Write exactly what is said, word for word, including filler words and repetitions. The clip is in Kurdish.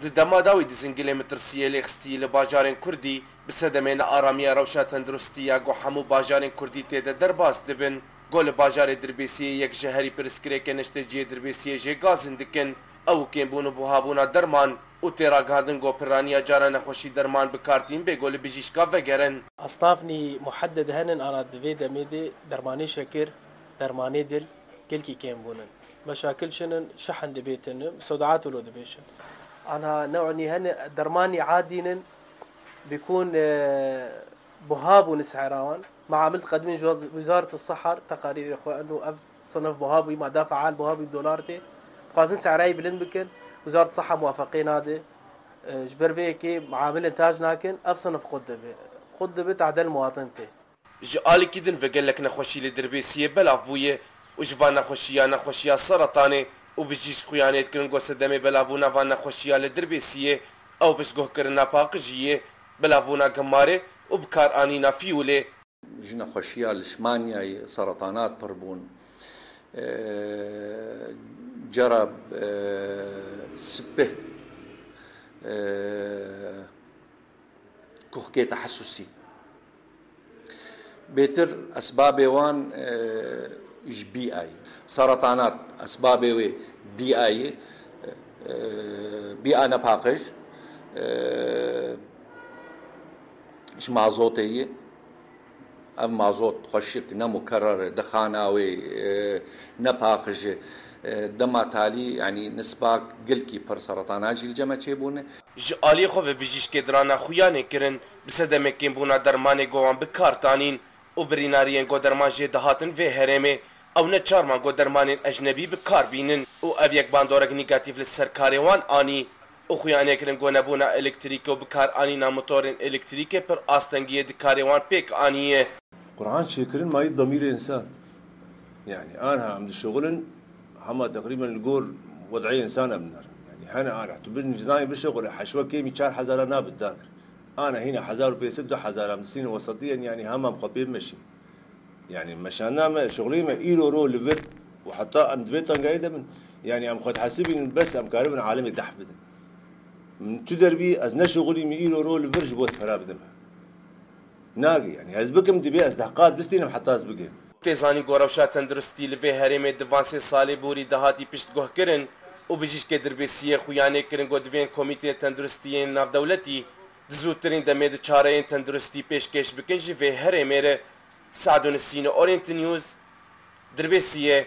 Di dema dawî de zingilê metirsiyê lêxistî li bajarên Kurdî, bi sedemê nearamiya rewşa tenduristî ya ku hemû bajarên Kurdî tê de derbas dibin. Ku li bajarê Dirbêsiyê yek ji herî pirsgirêkên neşteciyê Dirbêsiyê jê gazin dikin. Ew kêmbûn û buhabûna derman û tê ragihandin ku piraniya cara nexweşî derman bi kar tîn bê ku li bijîşka vegerin. Estafnî muhedded henin ana di vê demê de dermanê şekir, dermanê dil, gelkî kêm bûnin. Meşakil çinin, şehin dibêtin, sewdaat lo dibêjin. Ana new'nî hene dermanî adînin, bikûn, e, buha bûn sehra wan. Meamil diqedimîn ji Wizaret Sehar teqarîrê xwe eno ev sinif buha bûyî, mada feal buha bûyî dolar tê. Dixwazin sehrayî bilind bikin, Wizaret Seha muwafeqê nade. E, ji ber vê yekê meamilên tac nakin, ev sinif qut dibe. Qut dibe, tehdel muwatin tê. Ji alîkî din ve gelek nexweşî li Dirbêsiyê belav bûye û ji van nexweşiya nexweşiya seretanê û bijîşk xuyanê dikirin ku sedemê belavbûna van nexweşiya li Dirbêsiyê ew piştguhkirina paqijiyê, belavbûna gemarê û bikaranîna fîûlê. Ji nexweşiya lişmanyayê seretanat pir bûn. Ee, Cera, ee, sipih, ee, kuxkê tehessusî. Bêtir esbabê wan, e, ji bîayê. Seretanat esbabê wê bîayê, e, bîa nepaqij, e, ji mazotê ye. Ev mazot xweşik ne mukerrer e, dixana wê, e, nepaqij e. E, dema talî, yanî nisba gelkî pir seretana jî li cem me çêbûne. Ji aliyê xwe ve bijîşkê dirana xuyanê kirin, bi sedemê kêmbûna dermanê ku wan bi kar tanîn û birînariyên ku derman jê dihatin vê herêmê, ew ne çar man ku dermanên ecnebî bi kar bînin û ev yek bandorek negatîf li ser karê wan anî û xuyanê kirin ku nebûna elektrîkê û bikaranîna motorên elektrîkê pir astengiyê di karê wan pêk aniye. Quran çêkirin mayî demîrê însan. Yanî anha em dişuxulin hema teqrîben li gor wed'ê însan em dinerin. Yanî hene anha tu bin nizamê bişuxule heşwe kêmî çar hezara nabit dakir. Ana hîna hezar û pênc sed du hezar em disînin wesetiyen, yanî hema em xwe pê bimeşîn. Yanî meşandina me, şuxulî me îro ro li vir û heta em di vê tengayê de bin. Yanî em xwe dihesibînin bes em karibin alemê dehf bidin. Min tu derbî ez neşuxulî min îro ro li vir ji bo pera bidim. Nagê, yanî ez bikim, dibê ez deh qat bistînim heta ez bigêm. Tê zanîn ku rewşa tenduristî li vê herêmê di van sê salê borî de hatî piştguhkirin û bijîşkê Dirbêsiyê xuyanê kirin ku divên komîteyên tenduristiyên navdewletî di zûtirîn demê de çareyên tenduristî pêşkêş bikin ji vê herêmê re. Sado Nisîne, Orient News, Dirbêsiyê.